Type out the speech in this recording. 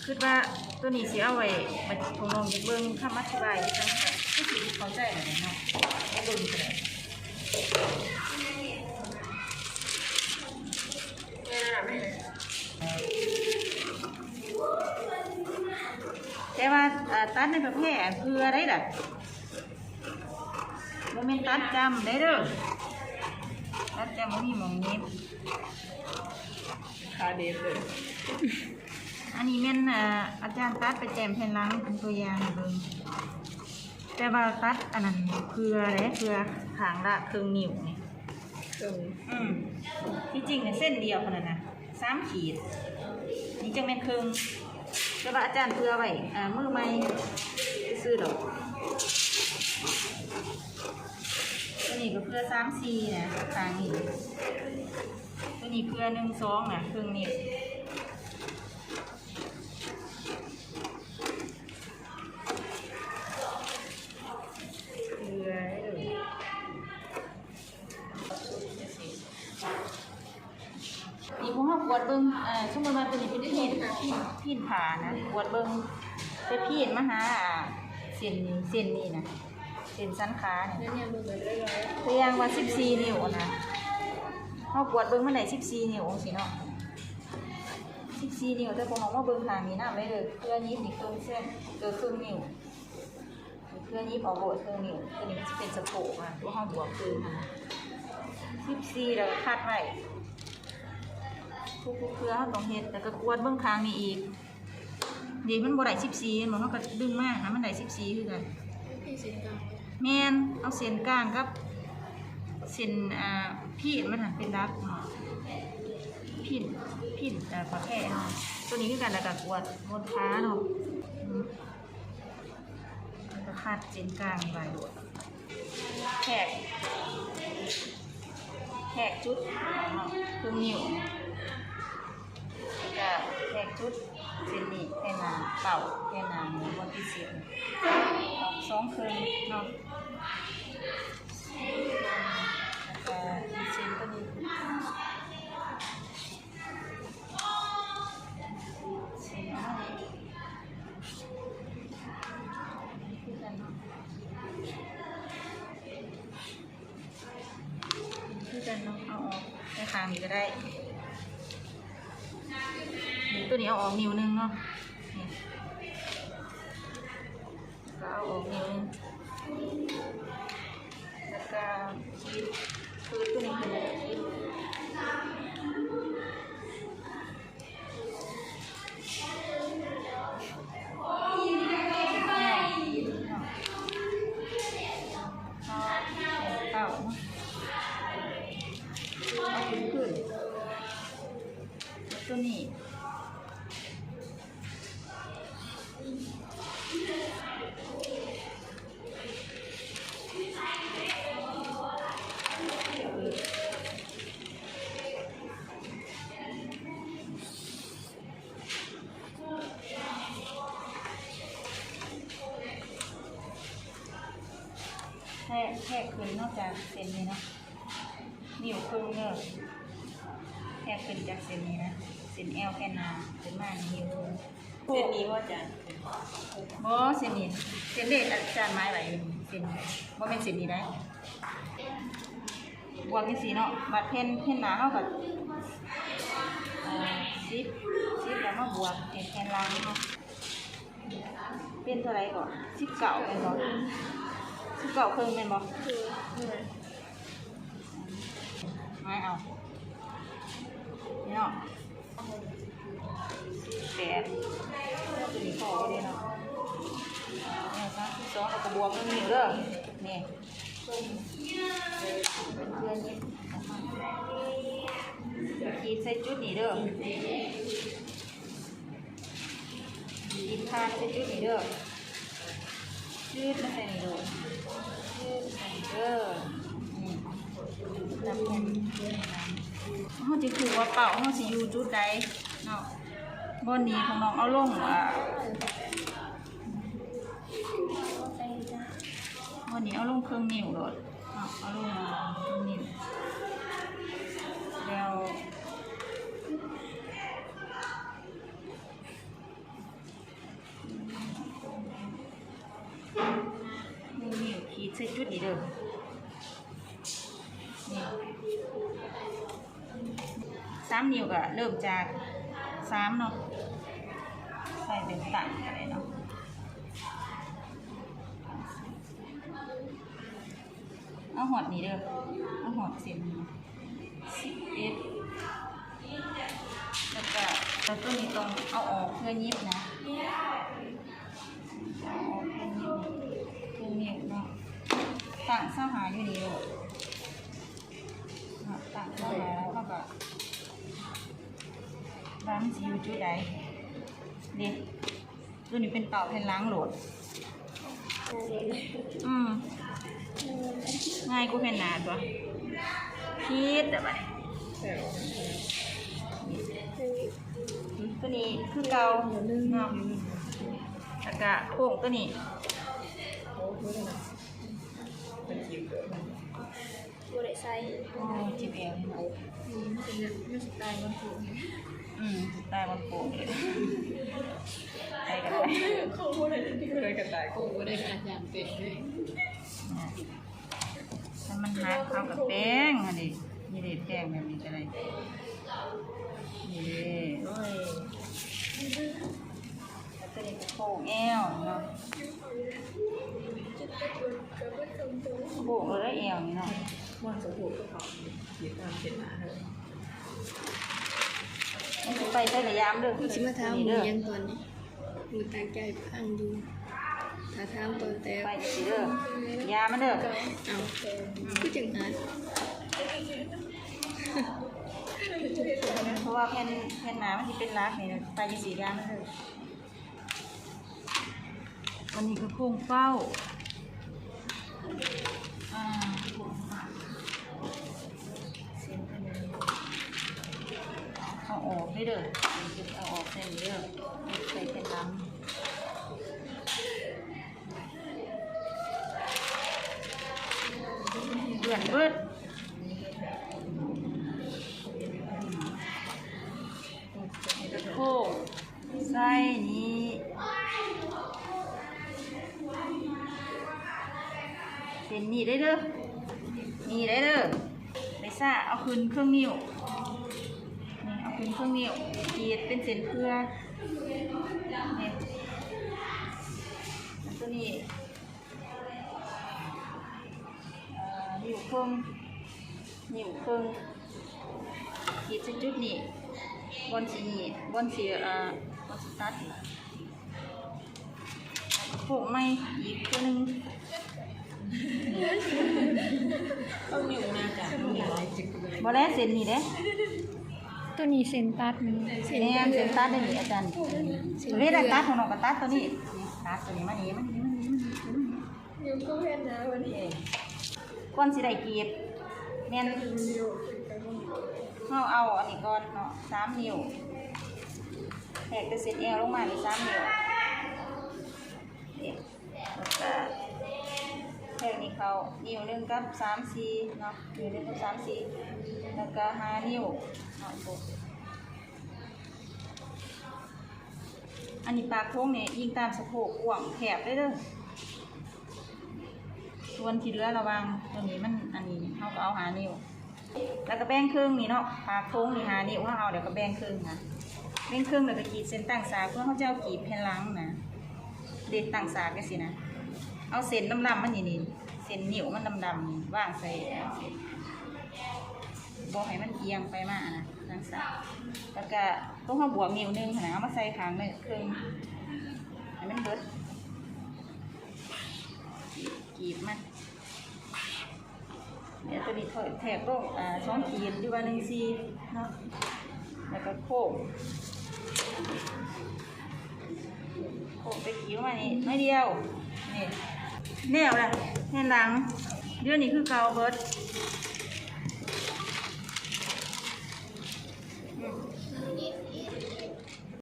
ຄິດວ່າໂຕນີ້ຊິເອົາໄວ້ ບັດນີ້ພວກນ້ອງຢາກເບິ່ງຄຳອະທິບາຍ ຄືຊິເຂົ້າໃຈແລ້ວເນາະ ມາເບິ່ງກັນ. ແຕ່ວ່າ ເອີ ຕັດໃນປະເພດເພື່ອໄດ້ລະ ບໍ່ແມ່ນຕັດຈ້ຳໄດ້ເດີ ຕັດຈ້ຳບໍ່ມີໝ່ອງຫຍິບ ຄາເດັບເລີຍ. ອັນນີ້ແມ່ນ ອາ ອາຈານຕັດໄປແຕ້ມແຜ່ນຫຼັງ ເປັນຕົວຢ່າງໃຫ້ເບິ່ງ ແຕ່ວ່າຕັດອັນນັ້ນເພື່ອເດ້ ເພື່ອຂ້າງລະເຄິ່ງນິ້ວນີ້ ເຄິ່ງ ອືມ ທີ່ຈິງນະເສັ້ນດຽວເທົ່ານັ້ນນະ ສາມຂີດ ນີ້ຈັ່ງແມ່ນເຄິ່ງ ແຕ່ວ່າອາຈານເພື່ອໄວ້ ອາ ມືໃໝ່ຊື່ໆດອກ. ໂຕນີ້ກໍເພື່ອສາມສີ່ນະ ຂ້າງນີ້ ໂຕນີ້ເພື່ອໜຶ່ງສອງນະ ເຄິ່ງນິ້ວ. ນີ້ພວກເຮົາກວດເບິ່ງ ເອີ ສົມມຸດວ່າໂຕນີ້ເປັນພີນ ພີນ ພີນຜ້ານະ ກວດເບິ່ງ ແຕ່ພີນມາຫາ ເສັ້ນນີ້ ເສັ້ນນີ້ນະ ເສັ້ນສັນຂານີ້ ຕົວຢ່າງວ່າສິບສີ່ນິ້ວນະ ເຮົາກວດເບິ່ງມັນໄດ້ສິບສີ່ນິ້ວຈັ່ງຊີ້ເນາະ ສິບສີ່ນິ້ວ ແຕ່ພວກເຮົາມາເບິ່ງຂ້າງນີ້ນຳໄດ້ເລີຍ ເພື່ອຍິບນີ້ເຄິ່ງເສັ້ນ ເອີ ເຄິ່ງນິ້ວ. ເພື່ອຍິບອອກໂລດເຄິ່ງນິ້ວ ໂຕນີ້ມັນຊິເປັນສະໂພກນະ ພວກເຮົາບວກຄືນນະ ສິບສີ່ ແລ້ວກໍຄັດໄວ້ ທຸກໆເທື່ອເຮົາຕ້ອງເຮັດ ແລ້ວກໍກວດເບິ່ງຂ້າງນີ້ອີກ ເດ ມັນບໍ່ໄດ້ສິບສີ່ ແມ່ນບໍ່ ເຮົາກໍດຶງມາໃຫ້ມັນໄດ້ສິບສີ່ຄືກັນ ແມ່ນ ເອົາເສັ້ນກາງກັບເສັ້ນ ອາ ພີນມັນຫັ້ນເປັນຫຼັກເນາະ ພີນ ພີນ ເອີ ປະແພເນາະ ໂຕນີ້ຄືກັນ ແລ້ວກໍກວດ ກວດຂາເນາະ ອືມ. ແລ້ວກໍຄັດເສັ້ນກາງນີ້ໄວ້ໂລດ ແທກ ແທກຈຸດເຄິ່ງນິ້ວ ແລ້ວກໍແທກຈຸດເສັ້ນນີ້ ແຜ່ນໜ້າເປົ້າ ແຜ່ນໜ້ານີ້ ບ່ອນຕິດເສັ້ນ ອອກສອງເຄິ່ງເນາະ ແລ້ວກໍຂີດເສັ້ນຕົວນີ້. ຄືກັນເນາະ ຄືກັນເນາະ ເອົາອອກໄປຂ້າງນີ້ກໍໄດ້ ນີ້ ຕົວນີ້ເອົາອອກນິ້ວໜຶ່ງເນາະ ນີ້ ກໍເອົາອອກນິ້ວໜຶ່ງ ແລ້ວກໍຂີດ ຄືຕົວນີ້ຂຶ້ນ ແລ້ວກໍຂີດ ເອົາ ເອົາ ເອົາ ເອົາ ເອົາຂຶ້ນ ຕົວນີ້ ແທກ ແທກຂຶ້ນນອກຈາກເສັ້ນນີ້ເນາະ ນິ້ວເຄິ່ງເດີ ແທກຂຶ້ນຈາກເສັ້ນນີ້ນະ ເສັ້ນແອວແຜ່ນໜ້າຂຶ້ນມານີ້ ນິ້ວເຄິ່ງ. ເສັ້ນນີ້ບໍ່ອາຈານ? ບໍ່ ເສັ້ນນີ້ ເສັ້ນເດ ອາຈານໝາຍໄວ້ຢູ່ນີ້ ເສັ້ນນີ້ ບໍ່ແມ່ນເສັ້ນນີ້ໃດ໋. ບວກຈັ່ງຊີ້ເນາະ ບາດແຜ່ນ ແຜ່ນໜ້າເຮົາກໍ ເອີ ສິບ ສິບ ແລ້ວມາບວກແຜ່ນ ແຜ່ນຫຼັງເນາະ ເປັນເທົ່າໃດເກາະ? ສິບເກົ້າແມ່ນບໍ່? ສິບເກົ້າເຄິ່ງແມ່ນບໍ່? ໝາຍເອົາ ນີ້ເນາະ ສິບແປດ ຕົວນີ້ພໍເດ້ເນາະ ເອີ ສາມສິບສອງ ແລ້ວກໍບວກໜຶ່ງນິ້ວເດີ ນີ້ ເພື່ອນີ້ ຂີດໃສ່ຈຸດນີ້ເດີ ຂີດຜ່ານໃສ່ຈຸດນີ້ເດີ. ຈືດມາໃສ່ນີ້ໂລດ ຈືດໃສ່ນີ້ເດີ ນີ້ ນັບແໜ້ນ ເຮົາຊິຮູ້ວ່າເປົ້າເຮົາຊິຢູ່ຈຸດໃດເນາະ. ບ່ອນນີ້ພວກນ້ອງເອົາລົງ ອາ ບ່ອນນີ້ເອົາລົງເຄິ່ງນິ້ວໂລດເນາະ ເອົາລົງເຄິ່ງນິ້ວ ແລ້ວ ຈຸດນີ້ເດີ ນີ້ ສາມນິ້ວ ກະເລີ່ມຈາກສາມເນາະ ໃສ່ເປັນຕັ້ງກະໄດ້ເນາະ ເອົາຮອດນີ້ເດີ ເອົາຮອດເສັ້ນນີ້ ສິບເອັດ ແລ້ວກະ ແລ້ວໂຕນີ້ຕ້ອງເອົາອອກເພື່ອຫຍິບນະ ເອົາອອກເພື່ອຫຍິບ ເພື່ອຫຍິບເນາະ ຕັ້ງຊາວຫ້າຢູ່ນີ້ໂລດເນາະ ຕັ້ງຊາວຫ້າ ແລ້ວເຮົາກະວ່າມັນຊິຢູ່ຈຸດໃດເດ້. ໂຕນີ້ເປັນເປົ້າແຜ່ນຫຼັງໂລດ ອືມ ງ່າຍກວ່າແຜ່ນໜ້າຕົວະ ຜິດແລ້ວບາດນີ້ ໂຕນີ້ຄືເກົ່າເນາະ ແລ້ວກະໂຄ້ງໂຕນີ້ ບໍ່ໄດ້ໃສ່ ໂອ້ ຈິບແອວນີ້ເນາະ ອືມ ເປັນແບບ ມັນສະໄຕລ໌ບ້ານໂປ່ງ ອືມ ສະໄຕລ໌ບ້ານໂປ່ງເດ້ ໃສ່ກະໄດ້ ຂອງຜູ້ໃດ ຜູ້ໃດກະໄດ້ ຂອງຜູ້ໃດກະຢາກເປັນເດ້ ຖ້າມັນຫັກເຮົາກະແປງຫັ້ນເດ້ ນີ້ເດ້ ແປງແບບນີ້ກະໄດ້ ນີ້ເດ້ ໂອ້ຍ. ແລ້ວໂຕນີ້ກະໂຄ້ງແອວເນາະ ໂຄ້ງເລີຍແອວນີ້ເນາະ ມັນຊິໄປແຕ່ລະຢ່າງເດີ ມັນຊິມາຖາມຫຍັງຕອນນີ້ ມັນຕັ້ງໃຈຟັງຢູ່ ຖ້າຖາມຕອນແຕ່ ໄປຈັ່ງຊີ້ເດີ ຢ່າມັນເດີ ເອົ້າ ຄືຈັ່ງຫັ້ນ ເພາະວ່າແຜ່ນ ແຜ່ນໜ້າມັນຊິເປັນຫຼັກນີ້ ໄປຈັ່ງຊີ້ຢ່າມັນເດີ. ອັນນີ້ຄືໂຄ້ງເປົ້າ ອ່າ ເສັ້ນອັນນີ້ ເອົາອອກເດີ ເອົາອອກໃສ່ນີ້ເດີ ໃສ່ແຜ່ນຫຼັງ ເປື້ອນເບິດ ໂຄ້ງ ໃສ່ນີ້ ເສັ້ນນີ້ໄດ້ເດີ ນີ້ໄດ້ເດີ ໄປຊະ ເອົາຂຶ້ນເຄິ່ງນິ້ວ ນີ້ ເອົາຂຶ້ນເຄິ່ງນິ້ວ ຂີດເປັນເສັ້ນເພື່ອ ນີ້ ໂຕນີ້ ເອີ ນິ້ວເຄິ່ງ ນິ້ວເຄິ່ງ ຂີດໃສ່ຈຸດນີ້ ບ່ອນຊິ ບ່ອນຊິ ເອີ ບ່ອນຊິຕັດນີ້ ໂຄ້ງໃໝ່ອີກເທື່ອໜຶ່ງ ບໍ່ແລະ ເສັ້ນນີ້ເດ້ ໂຕນີ້ເສັ້ນຕັດ ແມ່ນ ເສັ້ນຕັດເດ້ນີ້ ອາຈານ ເວລາຕັດຂອງນ້ອງກະຕັດໂຕນີ້ ຕັດໂຕນີ້ມານີ້ ມານີ້ ມານີ້ ມານີ້ ຢູ່ກັບແຜ່ນໜ້າບັດນີ້ ກ່ອນຊິໄດ້ກີບ ແມ່ນ ເຮົາເອົາອັນນີ້ກ່ອນເນາະ ສາມນິ້ວ ແທກແຕ່ເສັ້ນແອວລົງມານີ້ ສາມນິ້ວ ນີ້ ແລ້ວກະແທກນີ້ເຂົ້າ ນິ້ວໜຶ່ງກັບສາມສີ່ເນາະ ນິ້ວໜຶ່ງກັບສາມສີ່ ແລ້ວກະຫ້ານິ້ວເນາະ ອັນນີ້ປາກໂຄ້ງນີ້ອີງຕາມສະໂພກ ກວ້າງແຄບເລີຍເດີ ສ່ວນທີ່ເຫຼືອລະຫວ່າງໂຕນີ້ມັນ ອັນນີ້ເຮົາກະເອົາຫ້ານິ້ວ ແລ້ວກະແບ່ງເຄິ່ງນີ້ເນາະ ປາກໂຄ້ງນີ້ຫ້ານິ້ວ ເຮົາເອົາແລ້ວກະແບ່ງເຄິ່ງນະ ແບ່ງເຄິ່ງແລ້ວກະຂີດເສັ້ນຕັ້ງສາກ ເພື່ອເຮົາຈະເອົາກີບແຜ່ນຫຼັງນະ ເດ ຕັ້ງສາກຈັ່ງຊີ້ນະ ເອົາເສັ້ນດຳໆມັນນີ້ ນີ້ ເສັ້ນນິ້ວມັນດຳໆນີ້ ວາງໃສ່ ບໍ່ໃຫ້ມັນອຽງໄປມານະ ຕັ້ງສາກ ແລ້ວກະ ໂຕເຮົາບວກນິ້ວໜຶ່ງຫັ້ນນະ ເອົາມາໃສ່ຂ້າງໜຶ່ງ ເຄິ່ງ ໃຫ້ມັນເບິດ ກ- ກີບມັນ ແລ້ວໂຕນີ້ແທກລົງ ອ່າ ສອງຂີດ ຫຼືວ່າໜຶ່ງສີ່ເນາະ ແລ້ວກະໂຄ້ງ ໂຄ້ງໄປກີບມານີ້ໜ້ອຍດຽວ ນີ້ ແລ້ວລະ ແຜ່ນຫຼັງ ດຽວນີ້ຄືເກົ່າເບິດ.